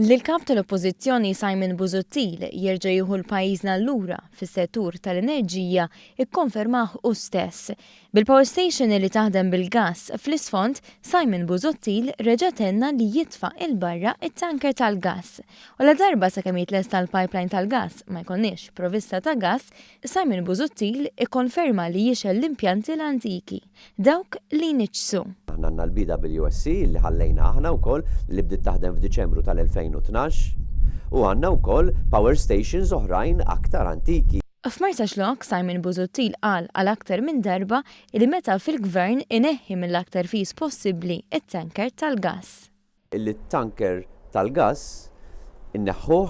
Li l-Kap tal-Oppożizzjoni Simon Busuttil jerġa' jieħu l-pajjiżna lura fis-settur tal-enerġija kkonfermah hu stess. Bil-power station li taħdem bil-gass fl-isfond, Simon Busuttil reġa' tenna li jitfa' 'il barra t-tanker tal-gass. U ladarba sakemm jitlesta l-pipeline tal-gass ma jkollniex provista ta' gass, Simon Busuttil ikkonferma li jixgħel l-impjanti l-antiki. Dawk li jniġġsu. Aħna għandna l-BWSC li ħallejna aħna wkoll li bdiet taħdem f'Diċembru tal-2012 u għandna wkoll power stations oħrajn aktar antiki. F'Marsaxlokk, Simon Busuttil qal għal aktar minn darba li meta fil-Gvern ineħħi mill-aktar fis possibbli t-tanker tal-gass. Li t-tanker tal-gass inneħħuh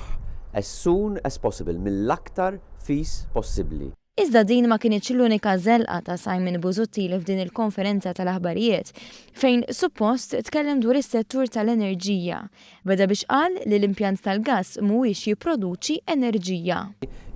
as soon as possible, mill-aktar fis possibbli. Iżda din ma kinitx l-unika żelqa ta' Simon Busuttil f'din il-konferenza tal-aħbarijiet, fejn suppost tkellem dwar is-settur tal-enerġija. Beda biex qal li l-impjant tal-gass mhuwiex jipproduċi enerġija.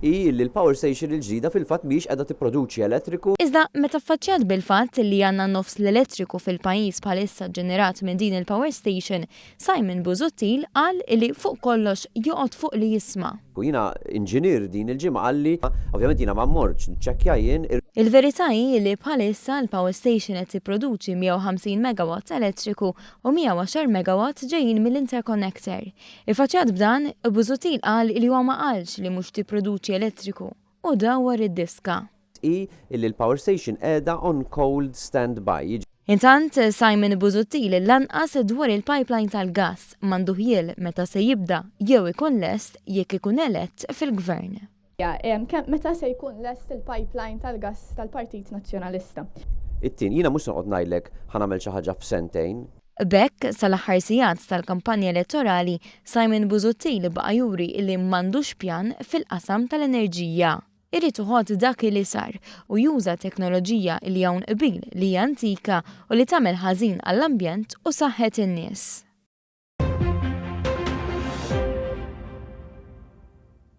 Hi li l-power station il-ġdida fil-fatt mhijiex qiegħda tipproduċi elettriku. Iżda meta ffaċċjat bil-fatt li għandna nofs l-elettriku fil-pajjiż bħalissa ġġenerat minn din il-power station, Simon Busuttil qal li fuq kollox joqgħod fuq li jisma'. U jiena inġinier din il-ġimgħa qalli, ovvjament jiena ma mmortx niċċekkja jien. Il-verità hi li bħalissa l-power station qed tipproduċi 150 megawatt elettriku u 110 megawatt ġejjin mill-interconnector. Iffaċċjat b'dan, Busuttil qal li huwa ma qalx li mhux tipproduċi elettriku u dawwar id-diska. Hi li l-power station qiegħda on cold stand by. Intant, Simon Busuttil lanqas dwar il-pipeline tal-gass m'għandu ħjiel meta se jibda jew ikun lest jekk ikun elett fil-Gvern. Meta se jkun lest il-pipeline tal-gass tal-Partit Nazzjonalista? It-tieni, jiena mhux se noqgħod ngħidlek ħa nagħmel xi ħaġa f'sentejn. B'hekk, sal-aħħar sigħat tal-kampanja elettorali, Simon Busuttil baqa' juri li m'għandux pjan fil-qasam tal-enerġija. Irid iħott dak li sar u juża teknoloġija li hawn qbil li hija antika u li tagħmel ħażin għall-ambjent u saħħet in-nies.